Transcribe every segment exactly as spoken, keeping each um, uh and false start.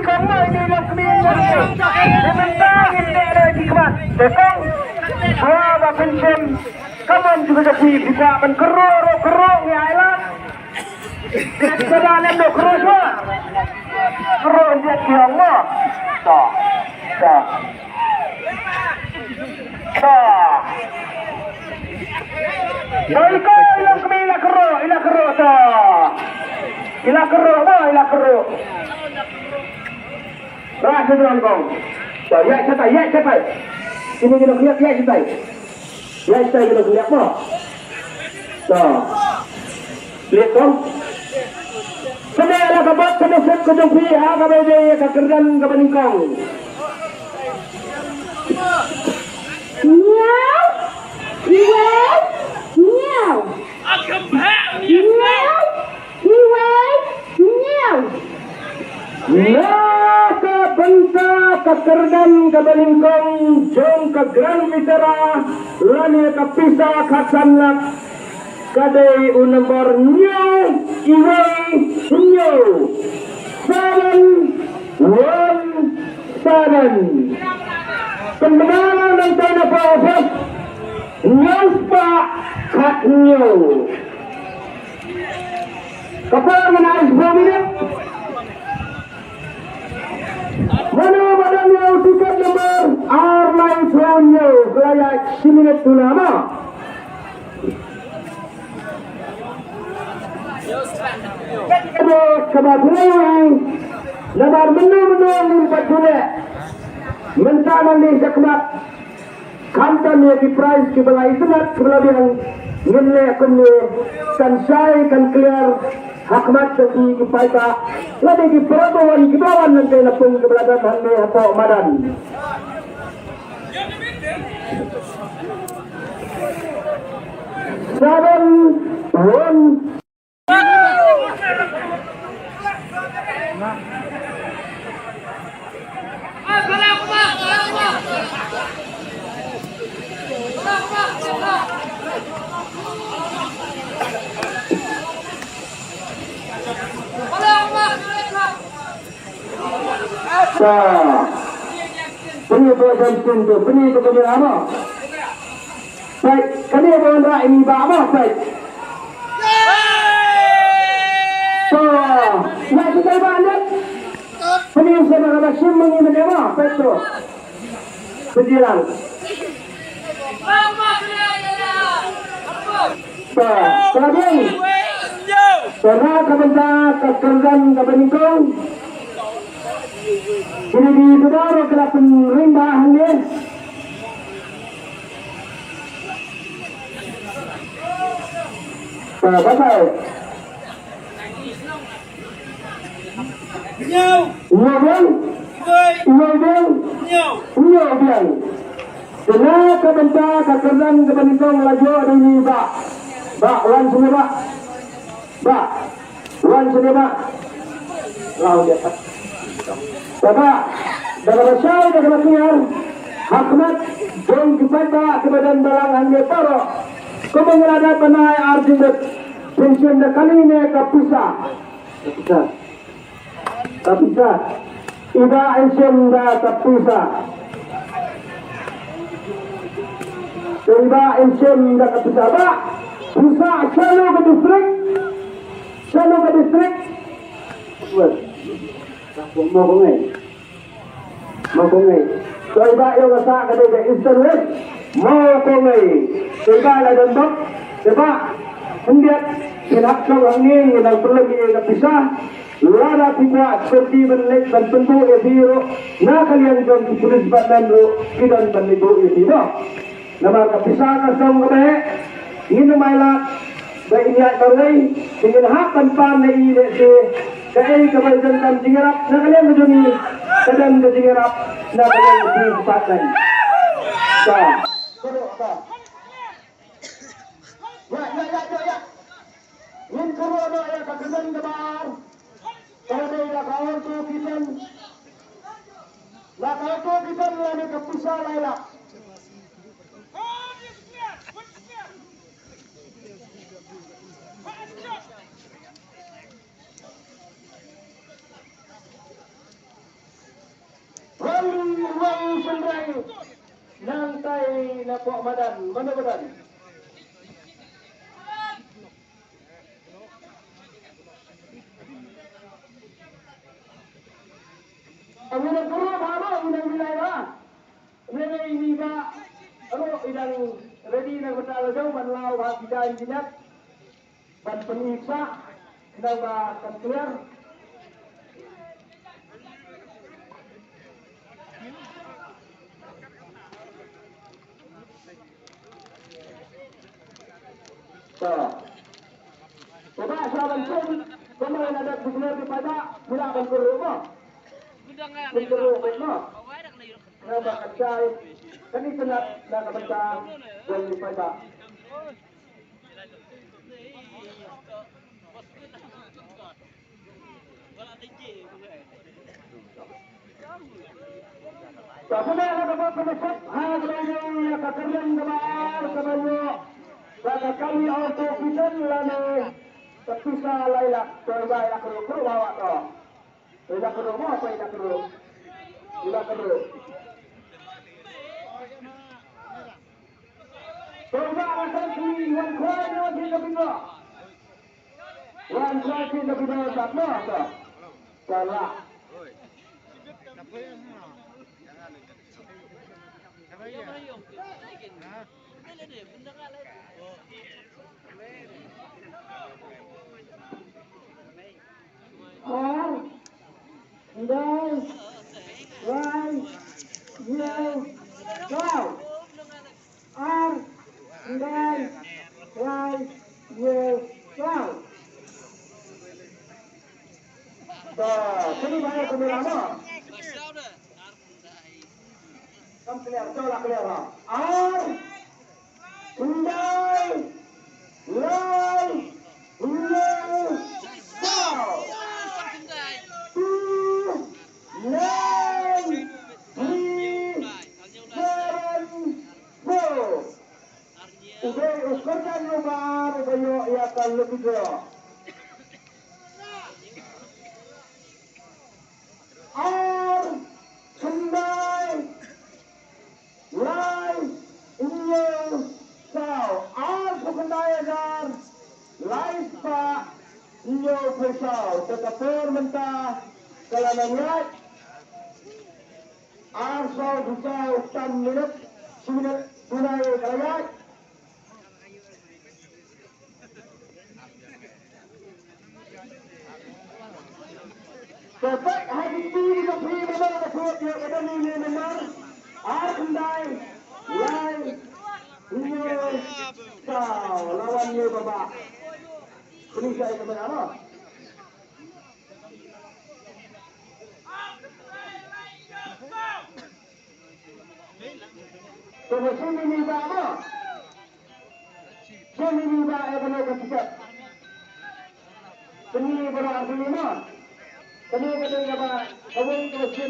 Kong mo ini long kmie. Te mynta ngin dei dei ki khmat. Te kong. Shuwa ba pynshim. Kamon juga jadi phi kwah ban kyrhuh ruh kyrhuh ngi ai lad. Te da lem ruh kyrhuh shuwa. Kyrhuh ngi ki ong mo. To. To. To. To, iko, ila kmie, ila kyrhuh, ila kyrhuh, to. Ila kyrhuh, mo, ila kyrhuh. Rah sha jrong kong. To, ïa shatai, ïa shatai. Sini ki nongkhlieh, ïa shatai. Ïa shatai ki nongkhlieh, mo. To. Lihat kong. Kane la ka bok kane sep ka jong phi ha kaba ïadei ïa ka kyrdan kaba nyngkong. Ñiaw, iwei, ñiaw. Ñiaw, iwei, ñiaw. Na ka bynta ka kyrdan kaba nyngkong jong ka Grand Vitara lane ka pisa khatsan lak. Ka dei u nombor hynñiew, iwei, hynñiew. Seven, one, seven. Pynbna lang nangta na post office. Hynñiew spah khathynñiew. Ka por ngan ai spah minit. Mano ba don ïa u tiket number ar lai phew hynñiew, ka la ïaid shi minit tuna ma. Kaba pynlong ai namar mynno mynno ngim pat pule. Mynta nang dei ka khmat. Khamtam ïa ki prize kiba la itynnad kiba la biang ngin leh kumne kan shai kan clear ha khmat jong ki paidbah lane ki para ba wan kiba wan nangta na pung kiba la don hangne hapoh madan. Seven one. Ta. Pynïaid to jam pun to, pynïaid to kamera mo. Peit, kane ba wanrah ïa i Bah mo, peit. To, ïa kita Bah Nep. Pynïaid sa ba ka ba shim ma ngi mynne mo, peit to. Pynïaid lang. Ba, ba biang. Ba na ka bynta ka kyrdan kaba nyngkong. Kine ki baroh ki la pynring bha hangne. Ba, ba tai. Hynñiew. Hynñiew biang. Iwei. Iwei biang. Hynñiew. Hynñiew biang. Te na ka bynta ka kyrdan kaba nyngkong la ïoh da ine i Bah. Bah, wan shane Bah. Bah, wan shane Bah. Law ïa ka. Te Bah, da kaba shai da kaba kiar. Ha khmat jong ki paidbah kiba don balang hangne baroh. Kumba ngi la dep ban ai ar jingmut. Pynshim da kane ka pisa. Ka pisa. Ka pisa. I Bah in shim da ka pisa. I Bah in shim da ka pisa. Bah, pisa shano ka district? Shano ka district? Weh. Ka Mawkawngei. Mawkawngei. To i Bah ïoh ka sah ka dei ka Eastern West Mawkawngei. To i Bah la don bok. Te Bah, khyndiat phin hap shong hangne, ngin nang pynlong ïa ka pisa. Lada phi kwah security ban leit ban pynbuh ïa phi ruh, na ka liang jong ki police department ruh ki don ban leit buh ïa phi noh. Namar ka pisa ka song kaba heh, ngin ym ailad ba in ïaid marwei, te ngin hap ban pan na i lehse kaei kaba don kam jingïarap na ka liang ka jong ngi, ka don ka jingïarap na ka liang ka jingïarap. Ka. Ïa, ïa, ïa, ïa, ïa. Ngin kyrwoh noh ïa ka kyrdan kaba ar. Ka dei da ka auto kitchen. Da ka auto kitchen lane ka pisa lai lak. Sendai nangtai na pok madan, mana madan. Amina guru baro ina milai ba. Amina ini ba. Aro idang ready na betal jauh ban lau ba kita injinat. Ban pyni pisa, khnang ba kan clear. To. Cuba sa ban pyn, kumno na dak declare di paidbah, sila ban kyrpad mo. Ban kyrpad mo. Khnang ba kan shai, kan itynnad na ka bynta jong di paidbah. Ka pyneh na ka bok ka message ha ka la ïoh ïa ka kyrdan kaba ar kaba ïoh ba ka kali auto kitten lane ka pisa lai lak, to ïa ka ruh ruh ba wa to. Ïa ka ruh mo, ïa ka ruh. Ïa ka ruh. Tong ba akan ki wan khwai ne wan ki ka bino. Wan khwai ki ka bino tak ma ka. Salah. Ar, khyndai, lai, hynñiew, saw. Ar, khyndai, lai, hynñiew, saw. Ba, kini ba ya kamera mo. Kam clear, to la clear ha. Ar, khyndai, lai, hynñiew, saw. Two, nine, three, seven, four. U dei u kyrdan uba ar uba ïoh ïa ka lucky draw. Ar, khyndai, lai, hynñiew, saw. Arphew khyndai hajar lai spah hynñiewphew saw. Te ka por mynta ka la nang ïaid. Ar saw phew saw tam minit, shi minit, duna ïa ka la ïaid. Te peit ha ki kti ki jong phi namar ka thok ïa ka dani ne namar ar khyndai lai hynñiew saw. La wan ïa baba. Pynshai ka mera. Te ba shu mini ba mo. Shu mini ba eh ba no ka tiket. Shu mini ba ar shu mini mo. Kane ka dei kaba kawei ka shu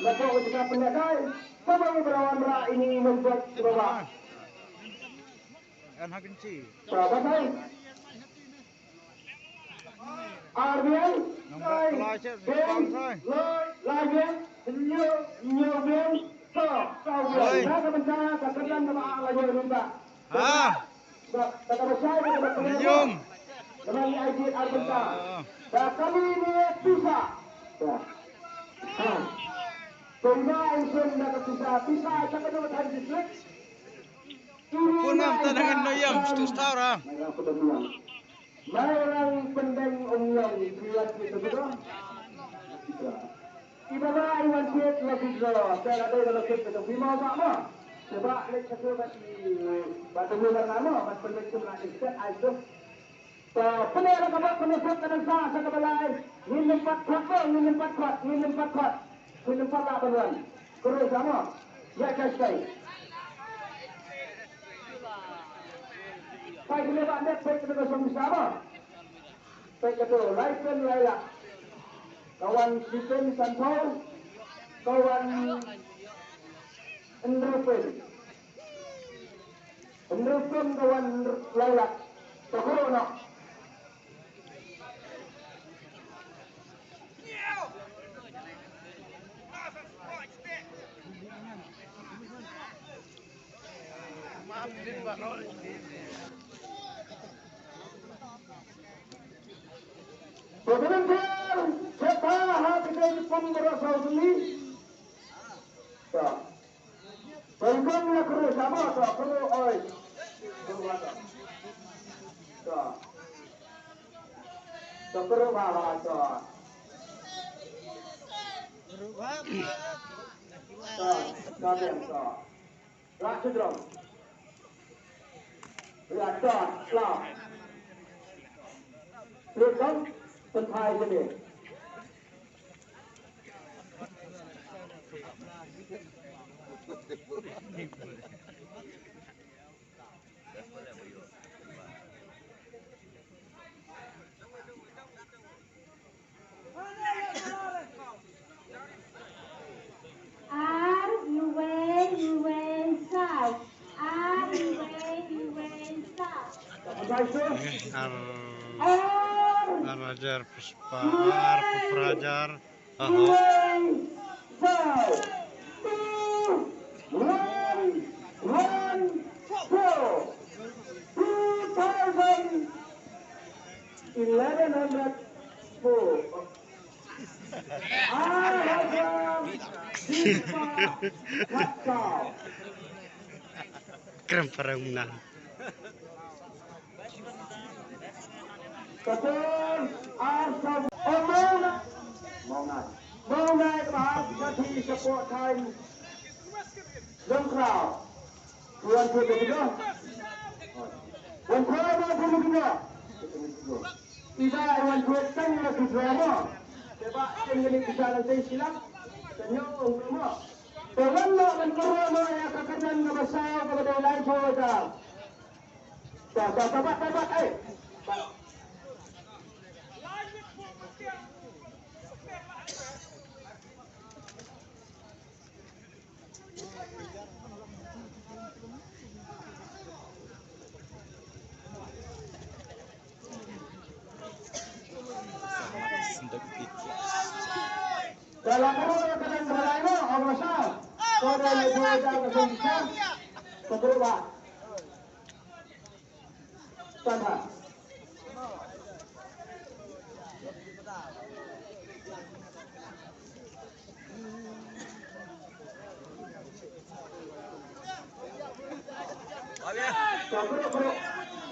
na ko ka tiket pynlehkai. Kawei ba wan ba ini mo tiket ba ba. An hakin chi. Ba ba sai. Ar biang, lai, biang, lai, lai biang, hynñiew, hynñiew biang, saw, saw biang. Oi. Na ka bynta ka kyrdan kaba ar la ïoh mynta. Ha. Ba, ba kaba shai, ba kaba kyrdan. Hynñiew. Kaba ni ai jied ar bynta. Ah. Ba kali ni pisa. Ba. Ha. Kumba in sum da ka pisa, pisa, sa ka jong ka district. Pun am ta dengan noyam, stu star ah. Mai lang pyndeng um ñiang ki wan ki tu tu. I ba ba i wan ki la ki dro, te la dei la ki tu tu. Bi ma ba ma. Te ba lek ka tu ba ti ba tu ba na ma, ba pyndeng tu la ki set ai tu. Ta pyndeng la ka ba pyndeng set ka sa sa ka ba lai. Ngin lem pat khot, ngin lem pat khot, ngin lem pat khot. Ngin lem pat la ba wan. Kuro sa ma. Ya ka sai. Peit kane ba net, peit kane ba song bisa ba. Peit kato, lai pyn lai lak. Ka wan shiphew sanphew, ka wan hynriewphew. Hynriewphew ka wan lai lak. Ka kuro noh. Pagdang ter, cepat ha kita di pemberasa ini. Ta. Pagdang la kru sama ta kru oi. Ta. Ta kru bala ta. Ta, ta biang ta. Rah sudrong. Rah sudrong. Rah. Rah sudrong. Pynthai jene. Ar, iwei, iwei, saw. Ar, iwei, iwei, saw. Ar, ar hajar, puspa, ar, pupra hajar. Aha. Iwei, saw. Two, one, one, four. Two thousand. Eleven hundred four. Ar hajar, Krem parang menang. Katon, ar sab-, oh, Maunai. Maunai. Maunai, bahas, kati, support time. Long crowd. Wan Thuid ba kino? Wan Thuid ba kino? Ida ai Wan Thuid tang na ki drama. Te ba tang ni ki jalan tei silap. Tanyo ong drama. Te wan lo man drama ya ka kanan na ba saw ka ba dei lai tho da. Ta ta ta ba ta ba ai.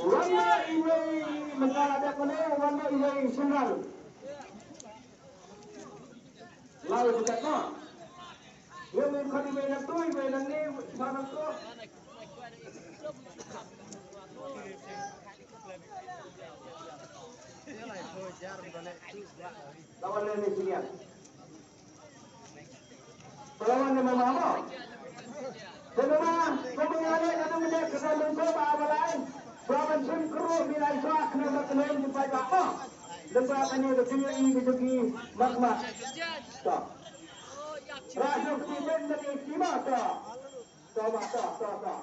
Wan na iwei, mynta la dep kane, wan na iwei, shynrang. Lai bukat mo. Iwei, iwei, iwei nangtu, iwei nangne, sa nangtu. Lawan lane senior. Lawan lane mama mo. Lane mama, ko mengale lane mene kena lengko ba awalai. Ba ban sim kru bilai sa kena ba kena jumpai ba mo. Lengko kane ba kena i ba juki mak mak. To. Rajuk ti ben lagi kima to. To ma to, to, to.